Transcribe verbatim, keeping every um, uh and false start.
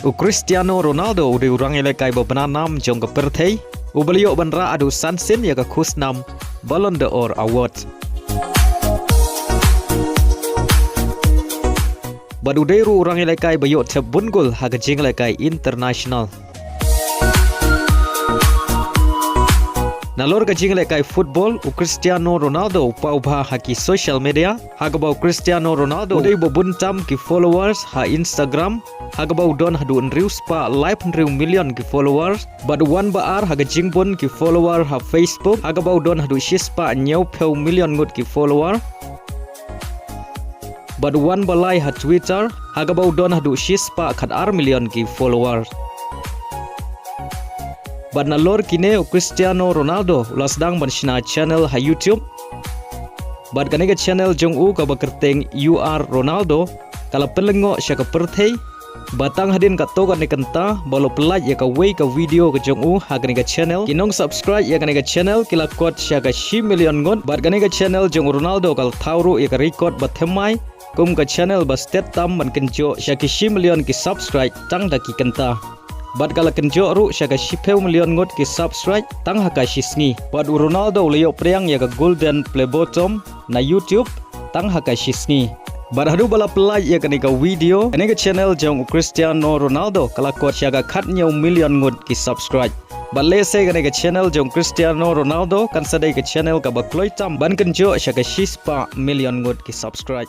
U Cristiano Ronaldo u dei u rangïalehkai ba bna nam jong ka pyrthei, uba la ïoh ban rah haduh san sien ïa ka khusnam Ballon d'Or Award. Bad u dei ruh u rangïalehkai ba ïoh thep bun gol ha ka jingïalehkai international. Nalor ka jingïalehkai football, u Cristiano Ronaldo u paw bha ha ki social media, ha kaba u Cristiano Ronaldo u dei uba bun tam ki followers ha Instagram, ha kaba u don haduh hynriew spah laiphew hynriew million ki followers, bad u wan ba ar ha ka jingbun ki follower ha Facebook, ha kaba u don haduh shi spah hynñiewphew million ngut ki follower. Bad u wan ba lai ha Twitter, ha kaba u don haduh shi spah khat ar million ki follower. Bad nalor kine u Cristiano Ronaldo u la sdang ban shna channel ha YouTube. Bad kane ka channel jong u kaba kyrteng U R Ronaldo ka la pynlyngngoh sha ka pyrthei. Ba tang hadien katto katne kynta ba la pyllait ïa kawei ka video ka jong u ha kane ka channel, ki nong subscribe ïa kane ka channel ki la kot sha ka shi million ngut, bad kane ka channel jong u Ronaldo ka la thaw ruh ïa ka record ba thymmai kum ka channel ba stet tam ban kynjoh sha ki shi million ki subscribe tang da ki kynta. Bad ka la kynjoh ruh sha ka shiphew million ngut ki subscribe tang ha ka shi sngi. Bad u Ronaldo u la ïoh pdiang ïa ka Golden Play Button na YouTube tang ha ka shi sngi. Bad haduh ba la pyllait ïa kane ka video, kane ka channel jong u Cristiano Ronaldo ka la kot sha ka khathynñiew million ngut ki subscribe. Bad lehse kane ka channel jong Cristiano Ronaldo kan sa dei ka channel kaba kloi tam ban kynjoh sha ka shi spah million ngut ki subscribe.